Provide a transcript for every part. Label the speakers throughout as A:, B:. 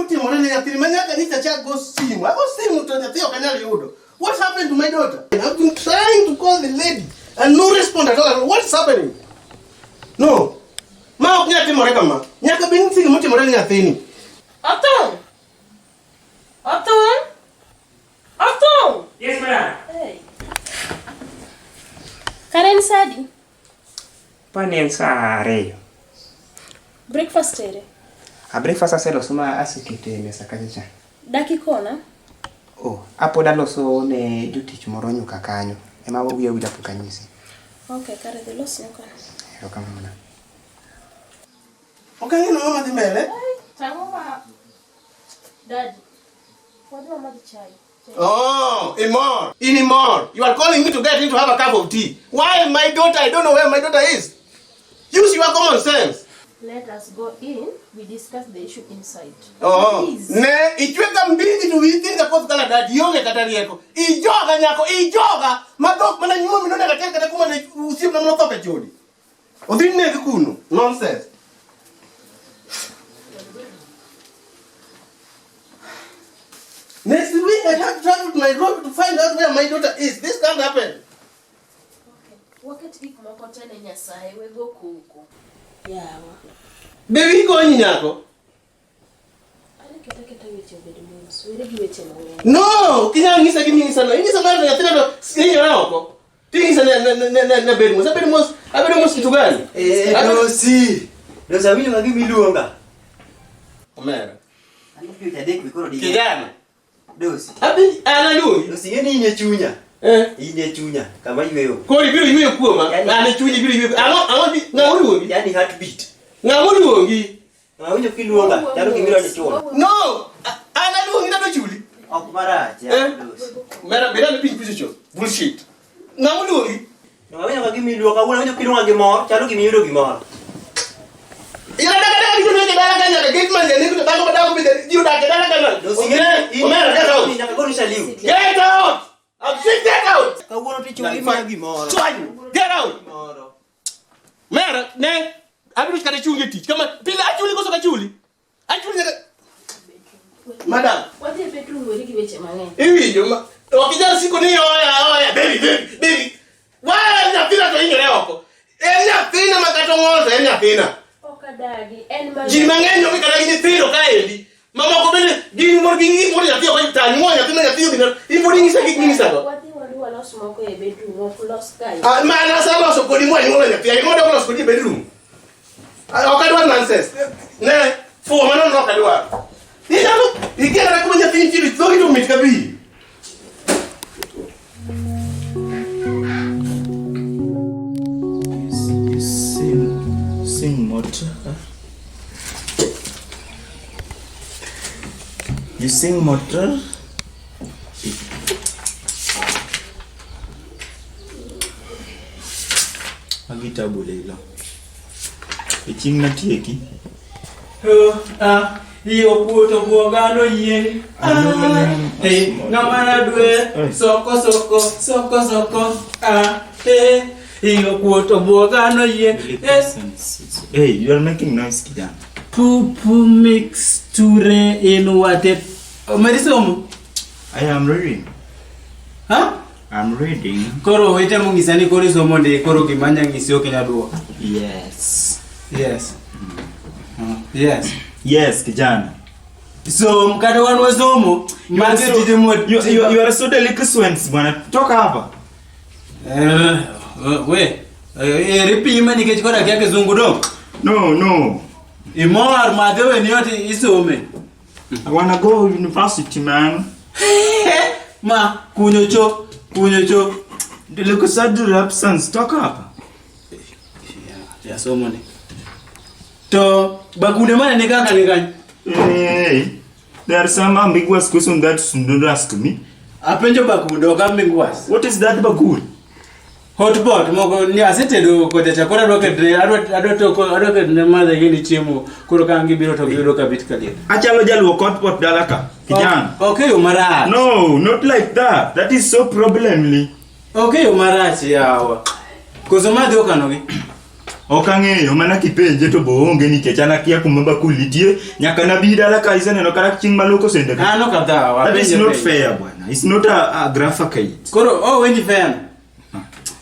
A: gimotimore ne nyathini ma nyaka nyicha achak go simu. Ago simu to nyathi ok anyal yudo. What happened to my daughter? I've been trying to call the lady and no response at all. What's happening? No. Ma ok nyal timore kama. Nyaka bed ni gimotimore ne nyathini.
B: Othum! Othum! Othum!
C: Yes, madam.
B: Hey. Kare en sa adi?
C: Pani en saa ariyo.
B: Breakfast ere?
C: A breakfast aseloso ma aseketo e mesa kacha cha.
B: Dak ikona?
C: Oh, apod aloso ne jotich moro nyuka kanyo. Ema wiya wil pok anyisi.
B: Okay, kare dhi los nyuka.
C: Erokamano.
A: Ok ang'eyo mama dhi mbele.
B: Tang'o ma Daddy. Wadhi wamadh chai.
A: Oh, Imor. In Imor. You are calling me to get in to have a cup of tea. Why my daughter? I don't know where my daughter is. Use your common sense.
B: Let us go in. We discuss the issue inside.
A: Oh.
B: Please.
A: Ne, ichweka mbingi to within the koth kala dadi ionge kata rieko. Ijoga nyako, ijoga. Ma dhok mana nyuomi nonega tek kata kuma ne osiepna mane otho ka chodi. Odhi negi kuno. Nonsense. Next week I have to travel to Nairobi to find out where my daughter is. This can't happen.
B: Okay. Waket gik moko te ne Nyasaye, we go koko. Yawa.
A: Be wiyi konyi nyako?
B: An keta keta weche obed mos. Were gi weche mang'eny.
A: No, kinyal nyisa gima inyisa no. Inyisa mar nyathina to hinyore oko. Tinyisa ne ne ne ne ne bed mos. Abedo mos, abedo mos kitu gani?
D: Eh, Dosi. Dosi awinjo ka gima iluonga.
A: Omera.
D: An gi picha adek be koro di.
A: Kijana.
D: Dosi.
A: Abi an aluongi.
D: Dosi ing'e ni in e chunya.
A: Eh.
D: In e chunya kama yweyo.
A: Koro ibiro yweyo kuoma.
D: Yani-
A: An e chunyi ibiro yweyo. Ang'o ang'o bi ng'ama oluongi?
D: Yani heartbeat.
A: Ng'ama oluongi?
D: Awinjo kiluonga, chalo gima idwa ni chul.
A: No, an aluongi nadwa chuli.
D: Ok marach, ya,
A: Eh?
D: Dosi.
A: Mera beda ni piny kucho cho. Bullshit. Ng'ama oluongi?
D: Awinjo ka gima iluonga, kawuono awinjo kiluonga gi mor, chalo gima iyudo gimoro.
A: Ila daga daga kitu nake dala kanya da gate man jani kuto dako dako bi ji odak e dala kanya.
D: Dosi, ing'e ni-
A: Omera, get out.
D: Nyaka goni saliu.
A: Get out. I'm sick, get out.
D: Kawuono tichuli miya gimoro.
A: Chwanyu. Get out.
D: Gimoro.
A: Mera, ne abiro kata chungi e tich. Kama pile achuli koso kachuli. Achuli nyaka Madam,
B: Wadhi e bedroom weri gi weche mang'eny.
A: iwinjo ma ok inyal siko ni oya oya baby baby baby. Waya nyathina to hinyore oko. En nyathina ma kata ong'ol to en nyathina.
B: Ok adagi. En ma
A: Ji mang'eny onge kata gi nyithindo kaendi. Mamoko bende gin mor gin gik moro nyathi ok tany mo nyathi ma nyathi odhi in pod inyisa gik minyisa go.
B: Wadhi wadhi walos moko e bedroom, ok los kae.
A: Ah, mana aseloso kodi mwanyuolo nyathi, ang'o dok los kodi e bedroom? Ah, ok adwar nonsense. Ne, fuwo mano ok adwar. Inyalo ikia kata kuma nyathi nitie dhogi to mit ka bi.
E: You sing, sing motor. You sing motor. Magi tabu leilo. E chieng' natieki.
F: Oh, ah, iyo puoto buogano yien. Ah, hey, ng'ama nadwe soko soko soko soko. Ah, hey, iyo puoto buogano yien. Yes.
E: Hey, you are making noise kijana.
F: Pupu mixture in wate. Omeri somo?
E: I am reading.
F: Ha?
E: I'm reading.
F: Koro itemo ng'isa ni koro isomo ndi koro gima anya ng'isi ok inyal duoko.
E: Yes.
F: Yes. Yes.
E: Yes, kijana.
F: Som kata wan wasomo.
E: You are
F: Mage
E: so,
F: tije mwa
E: you are so delinquent, bwana. Toka hapa.
F: Eh, we. Eh, ripime nikech koro akia kizungu dong.
E: No, no.
F: Imor madhe weni oti isome.
E: I wanna go university, man.
F: Ma kunyo cho, kunyo cho.
E: Delinquent absence. Toka hapa.
F: Ya somo ni. To bakunde mane ni kaka ni kanyo.
E: Hey, there are some ambiguous questions that you don't ask me.
F: Apenjo bakunde ok ambiguous.
E: What is that bakul?
F: Hot pot moko ni asetedo kocha cha koro adwa ketne adwa adwa toko adwa ketne madhe gini chiemo koro ka ang' gibiro to giyudo ka bit kaliet.
E: Achalo jaluok hot pot dala ka. Kijana.
F: Ok e yo marach.
E: No, not like that. That is so problemly.
F: Ok e yo marach yawa. Koso madhi okanogi.
E: Ok ang'eyo mana kipenje to bo onge nikech an akia kuma bakul nitie nyaka nabi dala ka iseneno kata chieng' maloko sende ka.
F: An ok adhaw,
E: That is
F: apenje
E: not
F: penjo.
E: fair bwana. It's not a graphite.
F: Koro oh wendi fair.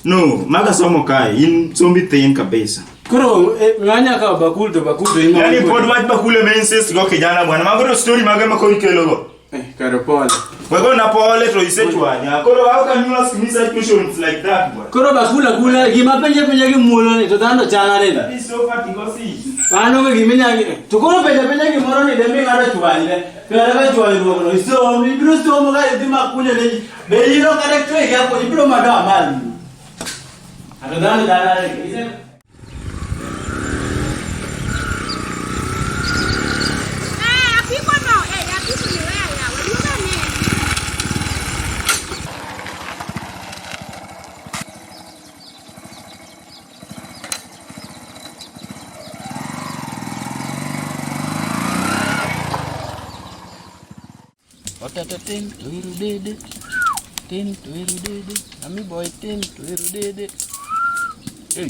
E: No, maga somo kae, in sombi thin kabisa.
F: Koro eh, ng'anya kawo bakul to bakul to ing'o.
E: Yaani pod wach bakul ema insist go kijana bwana. Mago to story mage ma koro ikelo go.
F: Eh, kare pole.
E: Wego na pole to isechwanya. Koro how can you ask me such questions like that bwana?
F: Koro bakul akula gima penje penja gi muolo ni to dhano chalare ni.
E: That is so far because
F: Mano ke gima inyalo to koro penja penja gimoro ni demi ng'ato chwanyre. Kata ka chwanyruok no isomo ibiro somo ka idhi makunyo ne ji. Be in ok kata chwe gi apo ibiro mado amali. Ato dhano chalare ni. Ise-
G: Eh, apiko no, eh, apiko ni weya yawa, duoga ne.
H: Otete tin to iru dede. Tin to iru dede. Ami boy tin to iru dede. Hey.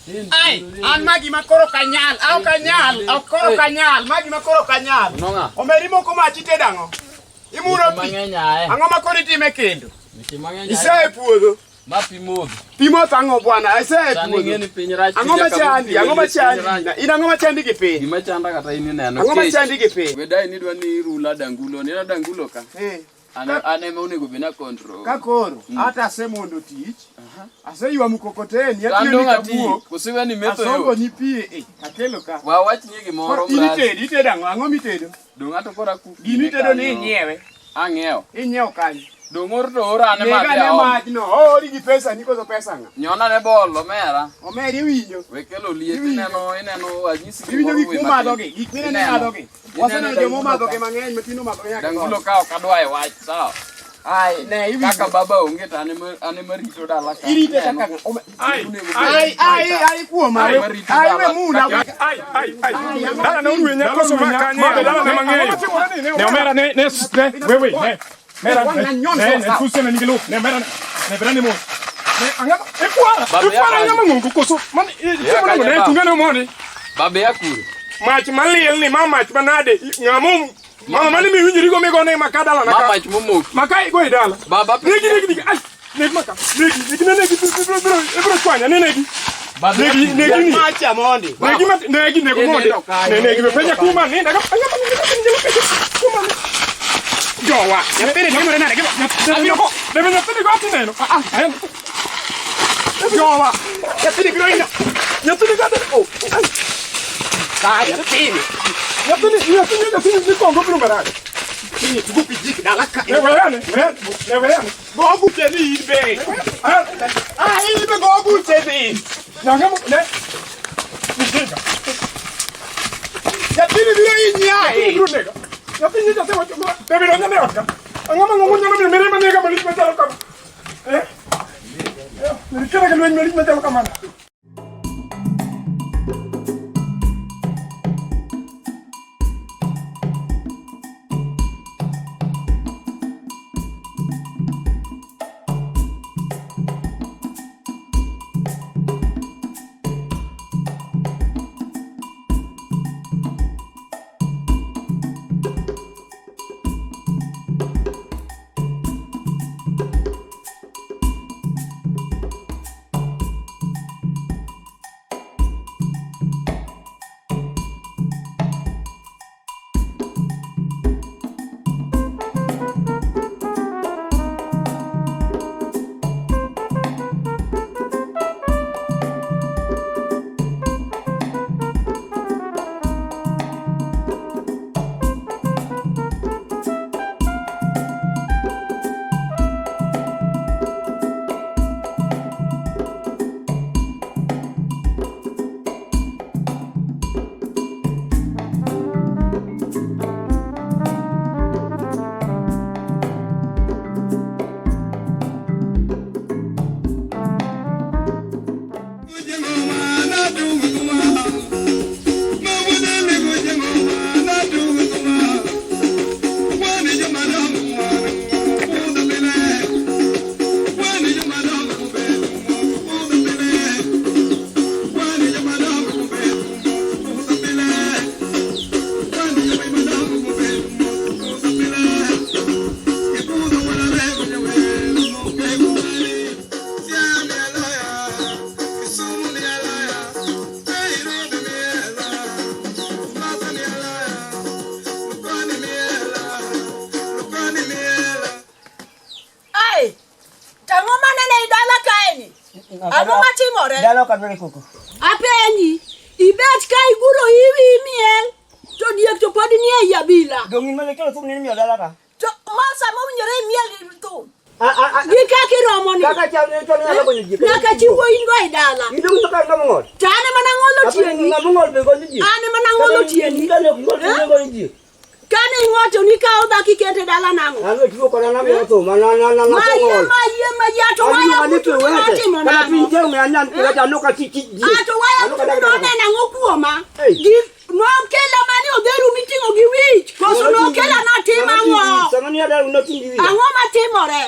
H: Tin to
C: Ai,
H: iru dede.
C: an ma gima koro ok anyal, a ok anyal, ok koro ok anyal, ma gima koro ok anyal.
H: Nong'a.
C: Omeri moko mach itedo ang'o? Imuro
H: Weche
C: pi.
H: mang'eny aye.
C: Ang'o ma koro itime kendo?
H: Weche mang'eny aye.
C: Ise e puodho.
H: Ma pi modho.
C: Pi modho ang'o bwana? Ise e
H: Sani
C: puodho.
H: ing'e ni piny rach.
C: Ang'o
H: tinde
C: ma
H: kama
C: chandi?
H: pi
C: Ang'o ma
H: piny
C: chandi?
H: rach.
C: In ang'o ma chandi gi piny?
H: Gima chanda kata in ineno.
C: Ang'o ma
H: kech.
C: chandi gi piny?
H: Wedai ni idwa ni irula dangulo. Neno dangulo ka.
C: Eh.
H: An an ema onego bed na control.
C: Ka koro, ata asemondo tich, aseywa mkokoteni,
H: An
C: atiyo
H: dong'
C: ni
H: ati.
C: kabuok,
H: Kosewe ni metho
C: asombo
H: yot.
C: ni pi e, akelo ka.
H: Wa wachnie gimoro
C: Koro in
H: mrach.
C: itedo, itedo ang'o? Ang'o mitedo?
H: Dong' ato koro akuk
C: Gima
H: gine
C: itedo ni
H: kanyo.
C: inyiewe.
H: Ang'iewo.
C: Inyiewo kanye?
H: Dong' or to ora ane
C: Nega
H: madhi
C: ne
H: aom.
C: majno, oori gi pesa ni koso pesa ng'a?
H: Nyona ne bol omera.
C: Omeri iwinjo.
H: We kelo liet
C: Iwinjo.
H: ineno ineno anyisi
C: Iwinjo
H: gimoro
C: gik
H: we
C: mumadho
H: matin.
C: gi, gik mineno
H: Ineno.
C: imadho gi. Waseneno
H: Ineno
C: joma
H: dangulo
C: omadho
H: ka.
C: gi mang'eny, matin omadho gi nyaka
H: Dangulo
C: tho.
H: ka ok adwa e wach sawa.
C: Ai, ne iwinjo.
H: Kaka baba onge to an ema an ema rito dala ka.
C: Irite
H: Ineno.
C: kaka ng'a?
H: Ai,
C: Ai, ai, ai kuoma.
H: Ai, marito
C: Ai, we
H: dala.
C: mula.
I: Ai, ai, ai. Dala na urwenya koso ma kanye. Ma be dala na mang'eyo. Ne omera ne ne ne wewe ne. Mera ne ne ne kuse ne nigelu. Ne mera ne bera ne mo. Ne anga e kwara.
H: Babe
I: E kwara
H: ya
I: ngama ngungu koso. Man e
H: Ya
I: timo
H: kanye
I: ne
H: baba.
I: tunga ne moni.
H: Babe ya kure.
I: Mach maliel ni ma mach manade. Ngamo mama mane mi winjiri go migo ne makadala na
H: Ma
I: ka.
H: mach momoki.
I: Maka igo e dala.
H: Baba
I: Negi negi negi. Ai negi maka. Negi negi ne negi bro bro bro kwanya ne negi.
H: Babe ya
I: Negi
H: kure.
I: negi ni.
C: Macha mondi.
I: Negi ma negi nego
H: Nendo
I: monde.
H: kanyo,
I: Ne negi
H: nendo
I: penja
H: kanyo.
I: kuma ne daga anga kuma ne. Jowa.
C: Nyathini timore nade? Gima-
I: Abiro ko. Ne nyathini go tineno. Ah ah. ayan. Jowa.
C: Nyathini biro hinyo.
I: Nyathini go oh. ai.
C: Ka nyathini.
I: Nyathini nyathini nyathini ni kongo biro marach.
C: Nyathini tugo pijik dala ka.
I: Ne weyane. Ne weyane.
C: Go buche ni in be.
I: Ah.
C: Ah, in be go buche ni.
I: Nyanga mo ne. Nega.
C: Nyathini biro hinyi
I: Nyathini
C: ae.
I: biro nega. Nyathini nyathini wacho. Bebe donjo ne ot ka. Ang'o ma ng'ongo nyalo biro mirima nega malich machalo kama. Eh? Eh, Mirikena gi lweny malich machalo kamano.
G: Ang'o matimore?
D: Dala ok adwar koko.
G: Apenji, ibet ka iguro iwi imiel, to diek to pod nie ei abila.
D: Dong' in mane kelo thum ni miyo dala ka.
G: To ma sama owinjore imiel thum. Gi kaka iromo ni.
D: Kaka chal ne to nyalo gonyo ji.
G: Nyaka chiw wuoyi go e dala.
D: Idong' to ka ng'ama ong'ol.
G: To an ema nang'olo tiendi.
D: Ng'ama ong'ol be gonyo ji.
G: An ema nang'olo tiendi.
D: Kane ok ing'ol to gonyo ji.
G: Kane ing'ol to nikawo dhako ikete dala nang'o?
D: An we tuo koda namiyo thum, an an an an
G: Maye
D: aseng'ol.
G: maye maye to waya kutu notimo
D: Kata
G: nang'o?
D: piny jeng an an kata anoka ti ti ji.
G: Ah, to waya
D: Anoka
G: kutu
D: dag dag.
G: noneno ang'o kuoma? Gi nokela mane odheru miting'o gi wich. Koso nokela natim ang'o?
D: Sama ni adar noting gi wiya.
G: Ang'o matimore?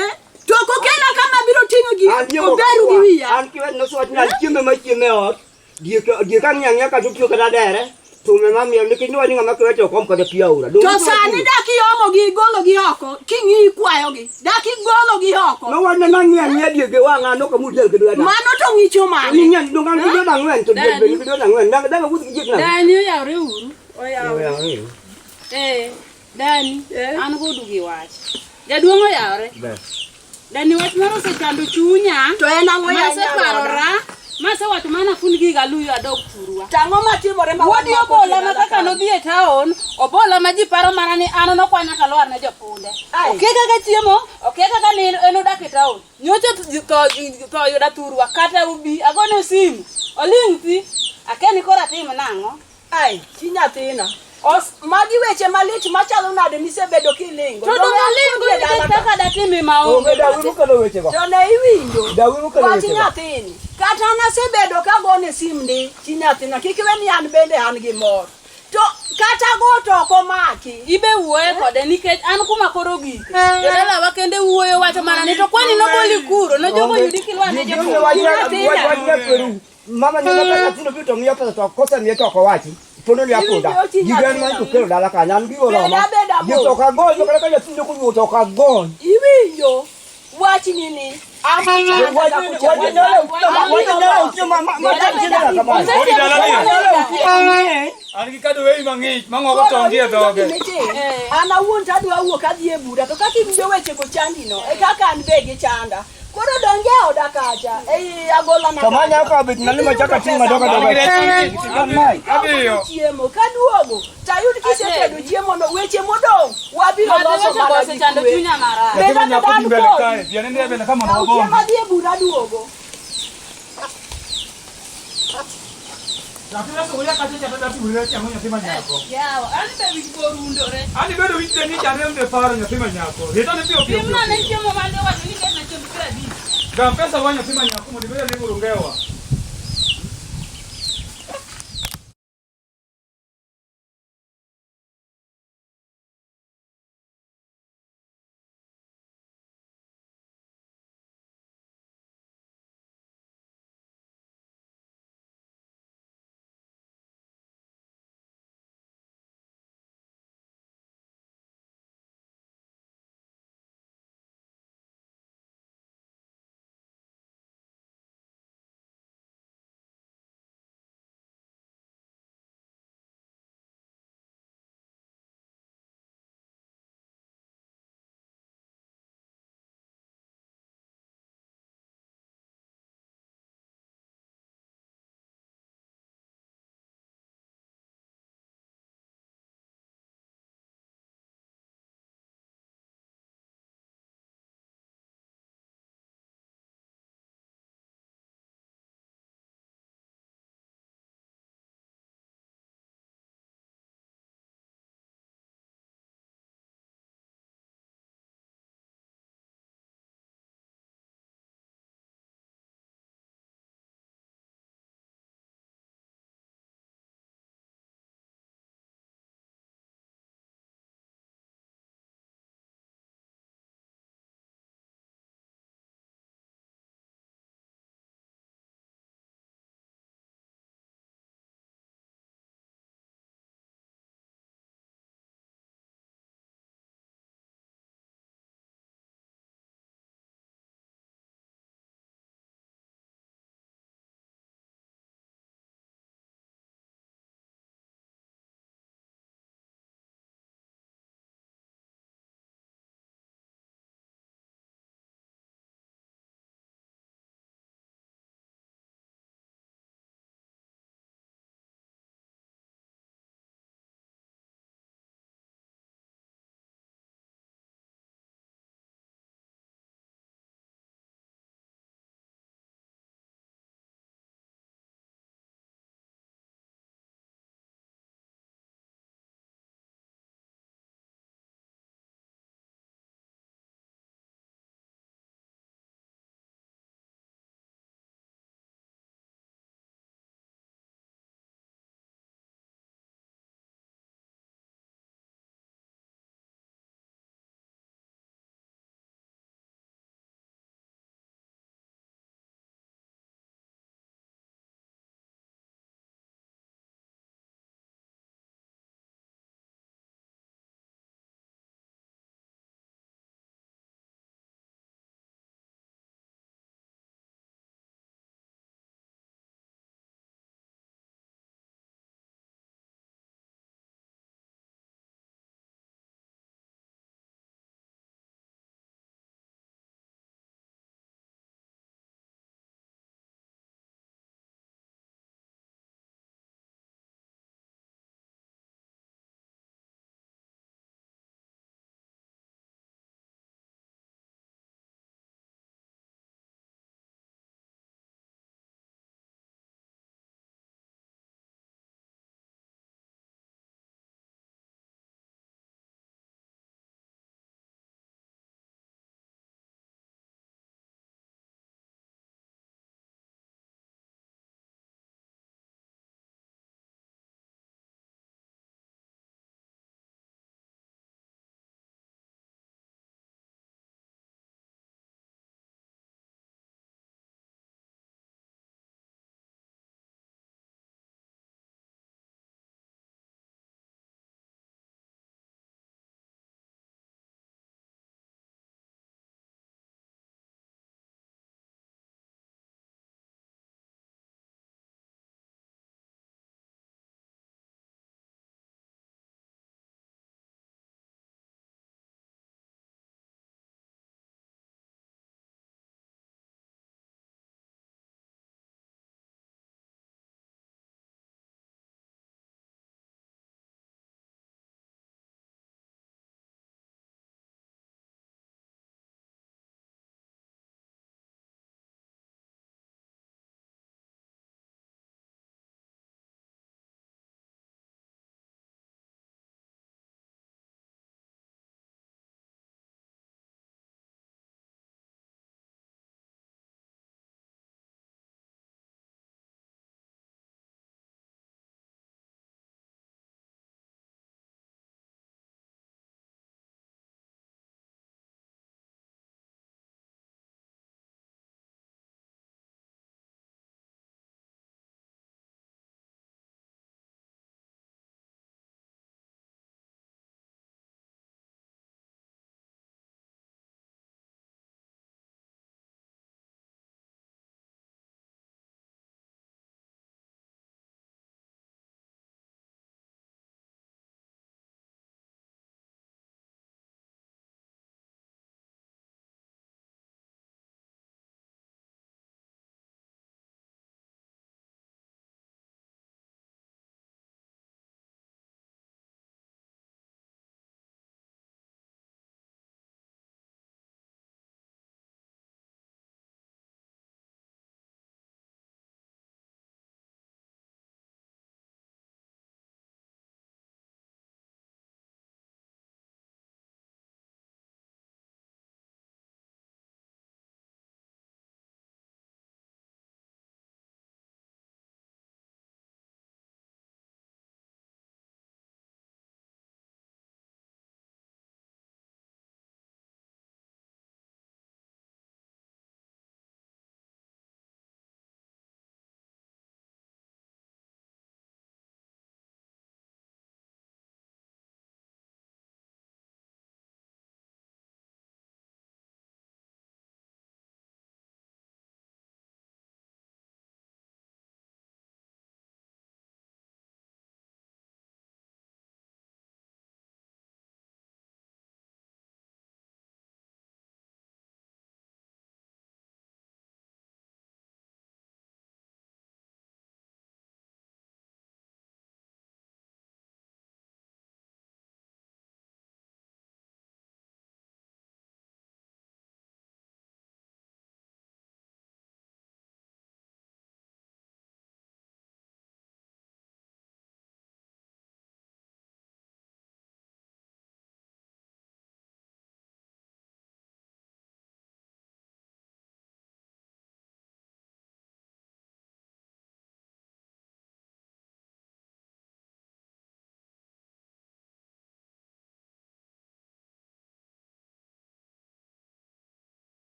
G: Eh? To ok okela kama biro ting'o gi odheru gi wiya.
D: An kiwet nosewach ni an chiemo ma chiemo e ot. Diek diek ang'iyo ang'iya kata otiyo kata dere. Thum ema miel nikech niwacho ni ng'ama kiwete ok om kata pi aora.
G: To sani dak iomogi igologi oko king'iyi kwayogi. Dak igologi oko.
D: Nowacho ni nang'iyo ang'iya diek gi wang'a anok amul diel gi lweta.
G: Mano to ng'icho mane?
D: Ni ng'eny dong an gi dwe ang'wen to diek be nigi dwe ang'wen. Dang dang awuoth gi diek nang'o?
J: Dani oyawre uru.
D: Oyawre.
J: Eh, Dani, an kodu gi wach. Jaduong' oyawre.
D: Ber.
J: Dani wach moro osechando chunya.
G: To en ang'o ya
J: Maseparora. Masewacho mana fund giga aluyo adog thurwa.
G: To ang'o matimore ma
J: Wuodi
G: wan
J: obola ma
G: mako
J: kaka nodhi e taon, obola ma ji paro mana ni an nokwanya kalwar ne jopunde. Okia kaka chiemo, okia kaka nindo, en odak e taon. Nyocha tho oyuda thurwa, kata ubi, agone simu, oling' thi. Akia ni koro atim nang'o.
G: Ai, chi nyathina. Os, magi weche malich machalo nade misebedo kilingo.
J: To donge alingo nikech kaka datime maonge.
D: Onge dawi mokelo wechego.
G: To ne iwinjo.
D: Dawi mokelo
G: Wach
D: wechego.
G: nyathini. Kata an asebedo kagone sim ni chi nyathina kik iwe ni an bende an gi mor. To kata go to ok omaki.
J: Ibe wuoye kode nikech an kuma koro gike. Jodalawa kende wuoyo wacho mana ni to kwani noboli kuro, nojogo yudi kilwar ne
D: Onge wach wach nyakweru. Mama nyalo kata nyathino biro to miyo pesa to kosemiye to ok owachi. Pondo ni apunda.
G: Iwinjo chi
D: Gigen
G: nyathina.
D: man to kelo dala kanyo an gigo
G: Beda
D: roma.
G: abeda
D: Diek to ok agony kata ka nyathino kowuok to ok agony.
G: Iwinjo wachni ni
F: An gi kado wei mang'ich mang'ogo tong' gi e dhoge.
G: An awuon to adwa wuok adhi e bura to kaka iwinjo wechego chandino e kaka an be gichanda. Koro donj e oda kacha ei agolana
D: To manya ka bet nani machaka ting' madongo dongo.
F: Abiyo.
G: chiemo kaduogo tayud kisetedo chiemo no weche modong' wabiro
J: Madhi
G: loso
J: wechego
G: mana gi
J: osechando
G: kwe.
J: chunya marach.
G: Bed
F: Nyathi ma nyako
G: abeda
F: dhi
G: an
F: mbele
G: kodi.
F: kae. Bi ane mbele ka mondo
G: Kaw
F: wabond.
G: chiemo adhi e bura aduogo.
F: Nyathina suguria kacha cha to dati chamo nyathi ma nyako.
J: Yawa, an be wich borundore.
F: An ibedo wich te ni chane mbe paro nyathi ma nyako. Rita ne piyo piyo.
J: Pimna ne chiemo mane owacho ni ketna chiemb 50.
F: Gam pesa wa nyathi ma nyako mondo ibed ni urungewa.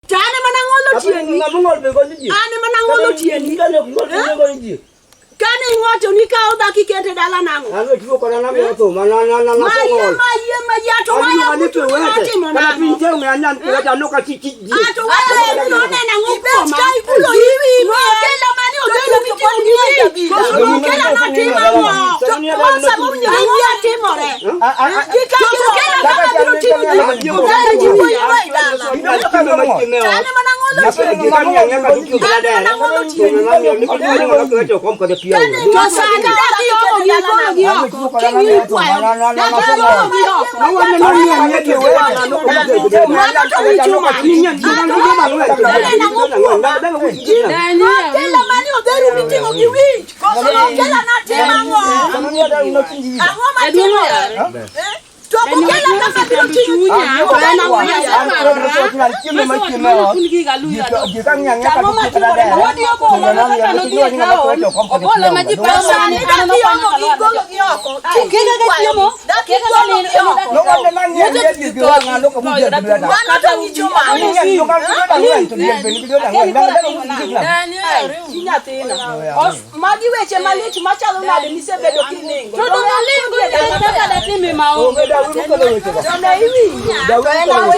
G: To an ema nang'olo tiendi.
D: Ng'ama ong'ol be goyo ji.
G: An ema nang'olo tiendi.
D: Kane ok ing'ol to goyo ji.
G: Kane ing'oto nikawo dhako ikete dala nang'o?
D: An otiyo koda namiyo thum, an an an
G: Maye
D: aseng'ol.
G: maye maye to
D: An
G: waya
D: iluonga ni
G: kutu
D: kiwete.
G: notimo
D: Kata
G: nang'o?
D: piny te ong'eya ni an kiwete, an ok achich ji.
G: Ato waya noneno ang'o kuoma? Nokela mane odhero miting'o gi wich. Koso nokela notimo ang'o? To kosa mowinjo ang'o matimore? Gi kaka okela kaka biro ting'o ji. Odhero ji wuoyi go e dala. To an ema nang'olo tiendi. An ema nang'olo tiendi. To sani dak iomo gi igolo gi oko. King'iyo ikwayo. Dak igolo gi oko. Mano to wich omaki. Nokela mane odheru miting'o gi wich. Koso nokela natimo ang'o? Ang'o matimore? To okela kaka biro ting'o ji. To en ang'o
J: Obola ma ji paro mana ni an nokwanya kalwar ne Okia kaka chiemo, okia kaka nindo, en odak e taon. Nyocha
G: Mano to wich omaki. Chi nyathina. Magi weche malich machalo nade misebedo kiningo.
J: To donge alingo nikech kaka datime maonge.
G: To ne iwinjo. To en ang'o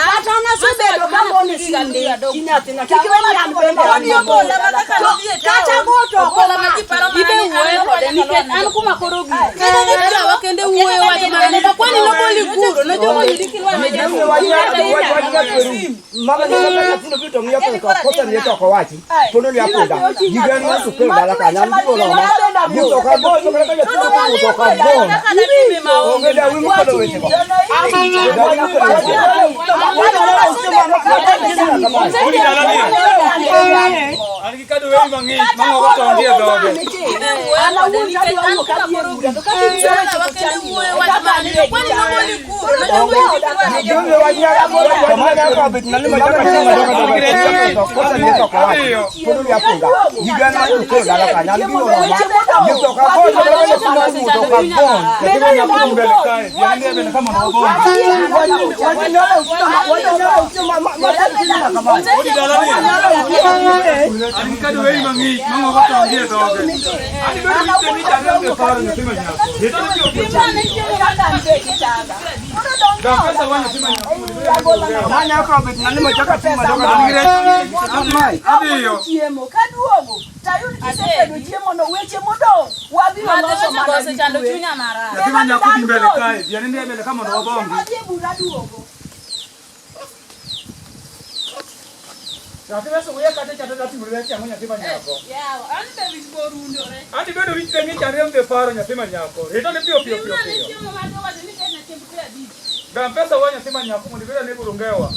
G: Kata an asebedo kagone simbe chi nyathina. Kik iwe ni an bende an mabor. To Kata go to ok
J: Obola ma ji
G: omaki.
J: paro mana ni an kode nikech an kuma koro gik. Dalawa kende wuoyo wacho mana ni to kwani noboli kuro nochomo yudi kilwar ne
F: An gi kado weri mang'ich mang'ogo tong' e dhoge.
G: An awuon kadwa wuok adhi e bura to kaka iwinjo weche go chandi e kaka an be gichanda.
F: An gi kado weri mang'ich mang'ogo tong' e dhoge. An ibedo gi temi chande e paro nyathi ma nyako. Gam pesa wa nyathi ma nyako. Adhiyo.
G: Chiemo kaduogo tayud kisetedo chiemo no weche modong' wabiro
J: Madhe
G: loso
J: weche go
G: mana gi
J: osechando
G: kwe.
J: chunya marach.
F: Nyathi ma nyako dhi mbele kae. Dhiang' ni mbele ka mondo wabongi.
G: Adhi e bura aduogo.
F: Nyathi ma suguya kata chate dating'o rech ang'o nyathi ma nyako.
J: Yawa, an be wich borundore.
F: An ibedo wich temi chande e paro nyathi ma nyako. Rito ni piyo piyo piyo
J: Pimna ne
F: piyo.
J: chiemo ma dowacho ni ketna chiemb 50.
F: Gam pesa wa nyathi ma nyako mondo ibed ane burungewa.